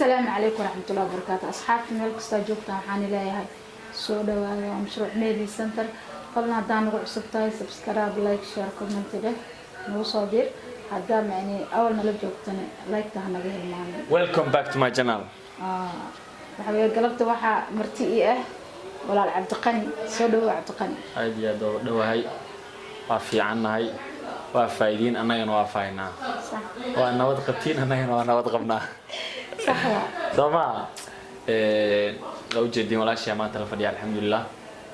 Asalaamu calaykum waraxmatullahi wabarakaatu. Asxaabta meel kastaa joogtaan, waxaan leeyahay soo dhawaada. Waa Mashruuc Media Center. Fadlan haddaa nagu cusub tahay, subscribe, like, share, comment dheh, nagu soo dir. Haddaa macni awal nala joogtana, like-ta ha naga hilmaamin. Welcome back to my channel. Waxa weeye galabta waxaa marti ii ah walaal Cabdiqani. Soo dhawow, Cabdiqani. Aad iyo aad oo dhowahay. Waa fiicannahay, waa faa'iidiin, annagana waa faaynaa. Waa nabad qabtiin, annagana waa nabad qabnaa. Sax waa. Soo maa waa ujeediin walaashaa maanta la fadhiya. Alxamdulilah,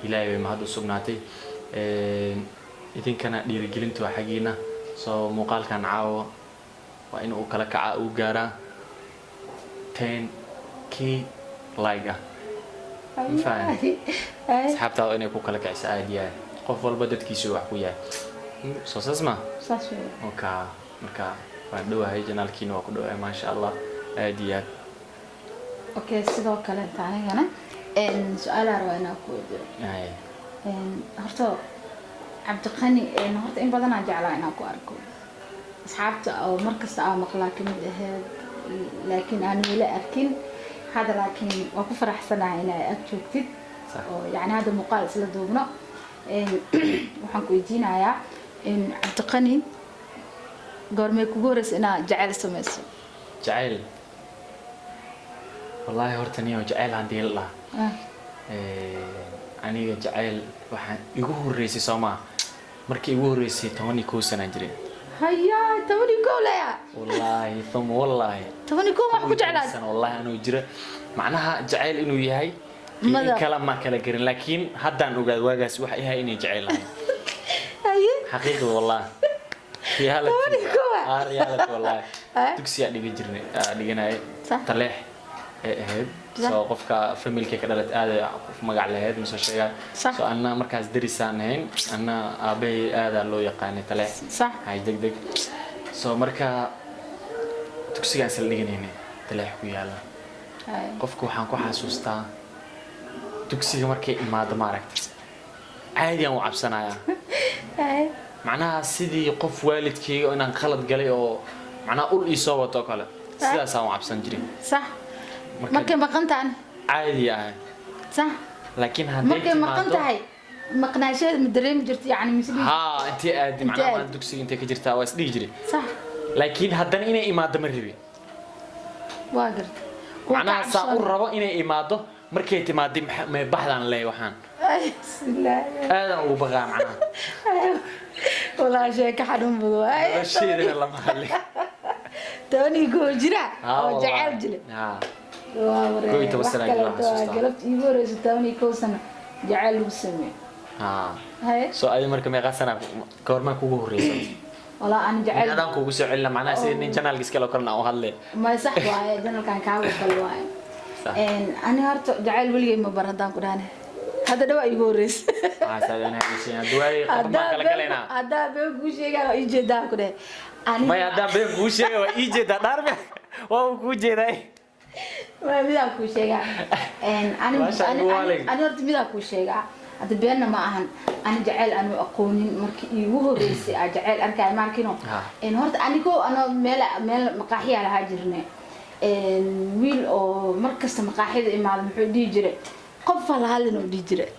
Ilaahay bay mahad u sugnaatay. Idinkana dhiirigelintu waa xaggiina. Soo muuqaalkan caawo waa in uu kala kaca, uu gaaraa 10K like ah. Ma asxaabtaada inay ku kala kiciso aad iyo aad. Qof walba dadkiisu wax ku yahay, soo saas ma? Saas weeye. Marka waan dhowahay, channelkiina waa ku dhowahay, maasha Allah, aad iyo aad. Okay, sidoo kale inta anigana su-aalaa rabaa inaan ku weydiiyo. Ay. Horta Cabdiqani, horta in badanaa jeclaa inaan ku arko. Asxaabta oo markasta aa maqlaa kamid ahayd, laakiin aan weli arkin hadda. Laakiin waa ku faraxsanahay inay ag joogtid oo yani hadda muuqaal isla duubno. Waxaan ku weydiinayaa, Cabdiqani, goormay kugu horeysa inaad jacayl sameyso? Jacayl, wallaahi horta niyo jacayl handii la dhaha, aniga jacayl waxaan igu horreysay, soo maa, markii igu horreysay 11 sanaan jiray. Hayaa, 11 leya? Wallaahi uma wallaahi. 11 wax ku jeclaad? Sano wallaahi anuu jira. Macnaha jacayl inuu yahay iyo in kale ma kala garin, laakiin haddaan ogaad waagaas waxa yahay inay jacayl lahayn. Xaqiiqda wallahi, reality. 11 ah? Ah, reality wallahi. Eh? Dugsiyaa dhigan jirnay, dhiganayay. Taleex ee ahayd. Soo qofka familka ka dhalat aad qof magac lahayd ma soo sheegaa. Soo anna markaas derisaan ahayn, anna aabahay aadaa loo yaqaanay Taleex. Hay deg deg. Soo marka dugsigaan isla dhiganaynay Taleex ku yaala. Qofka waxaan ku xasuustaa dugsiga markay imaado, maaragtay, caadi aan u cabsanayaa. Macnaha sidii qof waalidkayga inaan khalad galay oo macnaha ul ii soo wato oo kale, sidaasaan u cabsan jiray. Markay maqan tahay? Caadi ahay. Laakiin hadday Markay maqan timaado tahay, maqnaasheeda ma dareemi jirto yani mise? Haa, intee aadi Intee macnaha aadi? Maanta dugsiga intee ka jirtaa waa is dhihi jiray. Laakiin haddana inay imaado ma rabin. Waa garta. Waa ka Macnaha saa u cabsoon. rabo inay imaado, markay timaado may baxdaan leey waxaan Ay, bismillaah. aadan ugu baqaa macnaha. Walaa sheeko xanuun badan waaye. Nolosheedana lama hadlin. 11 jira Haa, oo wallahi. jacayl jira. Haa. Waa waree. 11 Wax sano kale jira, waa xasuustaa. Galabta iigu horeysa 11 sano jacayl lagu sameeyo. Haa. Haye. Soo adi marka meeqa sana, goormaa kugu horeysa? Walaa ani jacayl Adaan kugu soo celina, macnaha sida nin channelkiis kale oo kalena aan u hadle. Ma sax waaye, channelkan kaaga kale waaye. Ani horta jacayl weligay ma bar haddaan ku dhahane. Hadda dhawaa iigu horeysa. Duwaay qofmaan kala galaynaa. Haddaa been kuu sheegaa, waa ii jeedaa ku dheh. Maya, haddaan been kuu sheegay waa ii jeedaa, dhaarme waa uu kuu jeedaa. Waa midaan kuu sheegaa. Ani Maasha Allah, waalig. Ani horta midaan kuu sheegaa. Hadda beenna ma ahan. Ani jacayl anu aqoonin, markii iigu horeysay aa jacayl arkaayo maarkino. Horta anigoo ano meel maqaaxiyaa lahaa jirnay. Wiil oo mar kasta maqaaxida imaado muxuu dhihi jiray, "Qof ha la hadlin," oo dhihi jiray.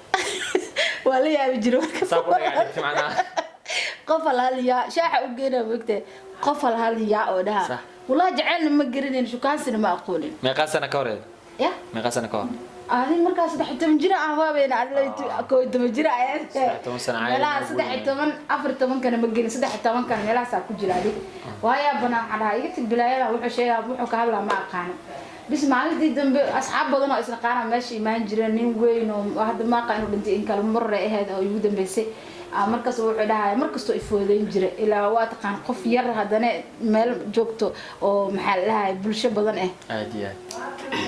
Waa la yaabi jiray markas. Saa ku dhagax dhigtay macnaha. Qof ha la hadliyaa, shaaxa u geynaa mogtahay, qof ha la hadliyaa oo dhaha. Wallahi jacaylna ma garanayn, shukaansina ma aqoonin. Meeqaa sana ka horeed? Ya. Meeqaa sana ka hor? Adi markaa 13 jir ah waabayna, adi 11 jir ayaa. 13 sano caadi Meelaha ma 13, 14-kana ma gelin, 13-kana meelahaasaa ku jira. Adi waayaa banaan, waxaan dhahaa iga tag bilaayada, wuxuu sheegaa, wuxuu ka hadlaa ma aqaano. Bis maalintii dambe asxaab badan oo isnaqaana meesha imaan jireen, nin weyn oo hadda maaqa inuu dhintay in kale marre ahayd oo igu dambeysay. Markaas wuxuu dhahay, markastoo ifoodeyn jiray, ilaa waa taqaan qof yar haddana meel joogto oo maxaa la dhahay bulsho badan ah. Aad iyo aad.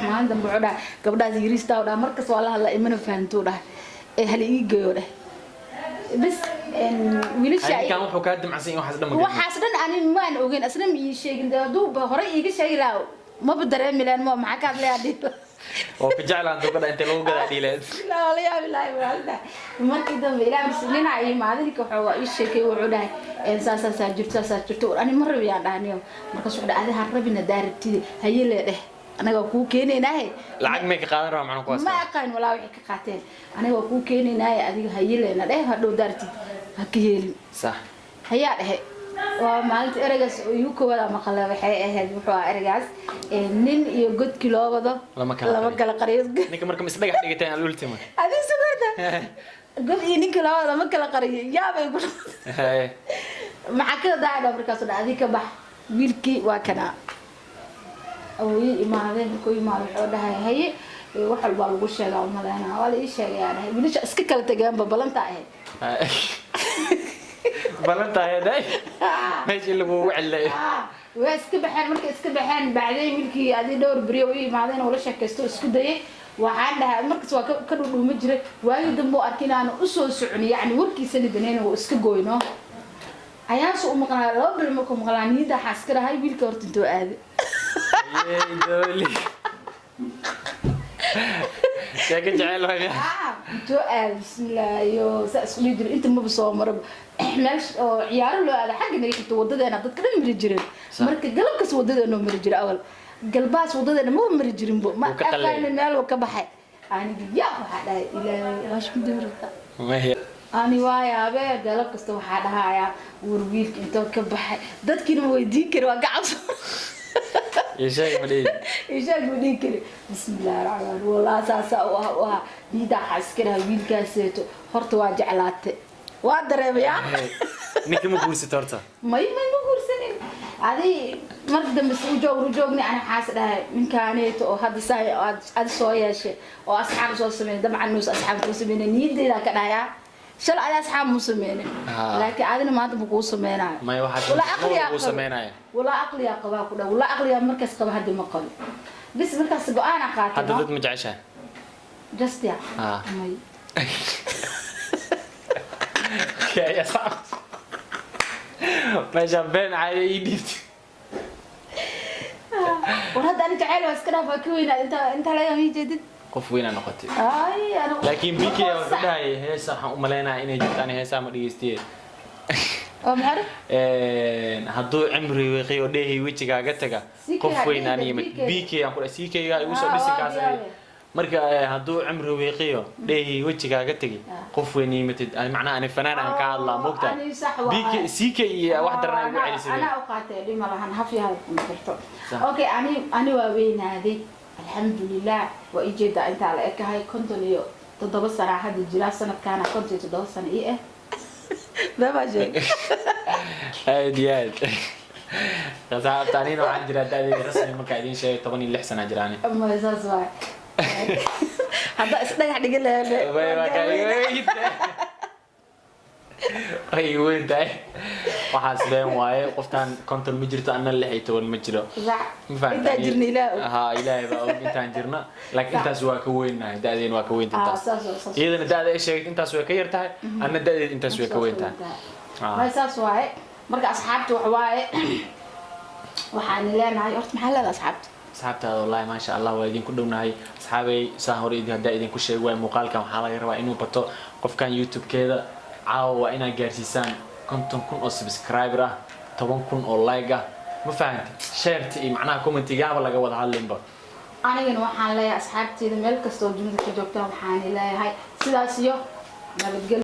Maalin dambe wuxuu dhahay, "Gabdhahaas yariistaa," dhahay, "markas waa la hadlaa, imana fahantuu," dhahay, "ee hala ii geeyo," dhahay. Bis wiilasha Ninkan wuxuu kaa dimacsan in waxaas dhan ma gelin. Waxaas dhan ani maan ogeyn, asna ma ii sheegin. Dee hadduu ba horey iiga sheegi lahaa, maba dareemi lahayn. Ma maxaa ka hadlayaa dhihi. Oo ka jeclaan dukada intee lagu gadaa dhiileed. La la yaabi lahay waalida. Markii dambe ilaa mis ninaa ii maalinka wuxuu waa ii sheekay, wuxuu dhahay, "Saasaa jirto, saasaa jirto." War ani ma rabiyaan dhahniyo. Markaas wuxuu dhahay, "Adi ha rabin, hadaa rabtidi haye lee dheh." Anaga waa kuu keenaynaahe. Lacag may ka qaadan rabaa macna kuwaas? Ma aqaan walaa waxay ka qaateen. Aniga waa kuu keenaynaaye, adiga hayeleena dheh, hadhow daartid ha ka yeelin. Hayaa dhehe. Waa maalinta ereygaas oo igu koowaad aan maqlay. Waxay ahayd, wuxuu ahaa ereygaas nin iyo godkii loo wado lama kala lama qariyo. Kala qariyo. Ninka marka ma isdhagax dhigateen alultima? Adiga sugarta god iyo ninka loo wado lama kala qariyo, yaabay ku. Maxaa ka daacda markaasoo dhan? Adiga ka bax. Wiilkii waa kanaa awooye imaadeen. Markuu imaado wuxuu dhahay, haye, wax walbaa lagu sheegaa umaleynaa. Waa la ii sheegay aa dhahay. Wiilasha iska kala tageenba, balanta ahayd. Balantahay day meeshii lagugu celay. Waa iska baxeen. Markay iska baxeen bacdeen, wiilkii adii dhowr beriyo u imaadeen oo la sheekaysto isku dayay. Waxaan dhahay markas waa ka dhudhuuma jiray. Waagii dambe oo arkin aan usoo socon, yacni warkiisana daneyn, oo iska goyno ayaasu u maqnaa. 2 bil markuu maqnaa, niyadda waxaa iska dhahay, wiilka horta intoo aaday. Yey dooli, sheeko jecel waay. Intoo aaday, bismillah, iyo saa isku dhihi jiray. Inta maba soo maraba meel oo ciyaaro loo aada xagga naga xigto, wadadeena dadka dhan mari jireen. Marka galabkas wadadeena mari jiray, awal galbaas wadadeena maba mari jirinbo. Ma Wuu ka qalleeyay. aqaani meel uu ka baxay. Aniga yaa waxaa dhahay, ilaahay hashmudurta. Maya. Ani waa yaabee, galab kasta waxaa dhahayaa, war wiilka intoo ka baxay? Dadkiina ma weydiin kari, waa gacabso. Iyo sheeg ma dhihi. Ishaag ma dhihi kari. Bismillahi raxmaan, wallah saasaa u ah u ahaa. Niyadda waxaa iska dhaha, wiilkaaseeto horta waa jeclaatay, waa dareemayaa. Ninka ma guursato horta? May, ma guursanin. Adi marka dambe si ujoog ujoogni, ani waxaas dhahay, ninkaaneeto oo hadda saa aad adi soo yeeshay oo asxaab soo sameeyay, dabcan nuus asxaab kuu sameynay, niyadeydaa ka dhahayaa, shalay adi asxaab muu sameynin, laakiin adina maanta ma kuu sameynayo. Maya, waxaas Walaa ma aqliyaa kuu qabo. sameynaya. Walaa aqliyaa qabaa ku dhaw, walaa aqliyaa markaas qaba, hadda ma qabo. Bis markaas go-aanaa qaatay. Hadda No? dad ma jeceshahay? Just ya. May. Okay, asxaab, meeshaan been caadi ii dhiibtay. War hadda ani jacayl waa iska dhaaf, waa ka weynaad inta inta laga mii jeedid. Qof weynaa noqotay. Ay, anigu Laakiin BK wuxuu dhahayay heesa waxaan u maleynayaa inay jirto. Ani heesaa ma dhegeystiye. Oo maxay? Hadduu cimri wiiqiyo dheehi wejigaaga taga. CK. Qof weyn aan hadhihi yimid. BK. BK aan ku dhahay, CK ga igu soo Ah, dhisi waa kaas. diyaare. Marka hadduu cimri wiiqiyo dheehi wejigaaga tegi, qof weyn yimitid. Macnaha ani fanaan aan ka hadlaa, moogtaa? Ani sax waa. BK CK iyo wax daran ay igu celisay. Anaa u qaatay, dhima lahan, haf iyo hadal kuma jirto. Sax. Okay, ani waa weynaaday, alxamdulilah. Waa ii jeedaa intaa la ekahay, 57 sana hadda jiraa. Sanadkaana 57 sano ii ah, baba sheeg. Aad iyo aad, asxaabta, anina waxaan jiraa da'deyda rasmi markaa idiin sheegay 16 sana jiraani. Ma saas waay, hadda is dhagax dhigi lahayn. Way weyn tahay waxaas, been waaye. Qoftaan 50 ma jirto, anna 16 ma jiro. Ma fahantaa? Intaa jirna ilaah og. Ha, ilaahay baa og intaan jirna, laakiin intaas waa ka weynnahay, da'deen waa ka weynta intaas. Saas waa, saas. Iyadana da'da ay sheegtay intaas way ka yar tahay, anna da'deed intaas way ka weyn tahay. May, saas waaye. Marka asxaabta wax waaye, waxaan leenahay horta, maxaa leedahay asxaabta? Asxaabtaada wallahi maasha Allah, waa idinku dhownahay asxaabay. Saa hore idin haddaa idinku sheeg waay, muuqaalkan waxaa laga rabaa inuu bato. Qofkan YouTube-keeda caawa waa inaad gaarsiisaan 50,000 oo subscriber ah, 10,000 oo like ah. Ma fahanti? Shareta iyo macnaha commentigaaba laga wada hadlinba. Anigana waxaan leeyahay asxaabteyda meel kasta oo dunida ka joogtaan, waxaan leeyahay sidaas iyo nabadgelyo.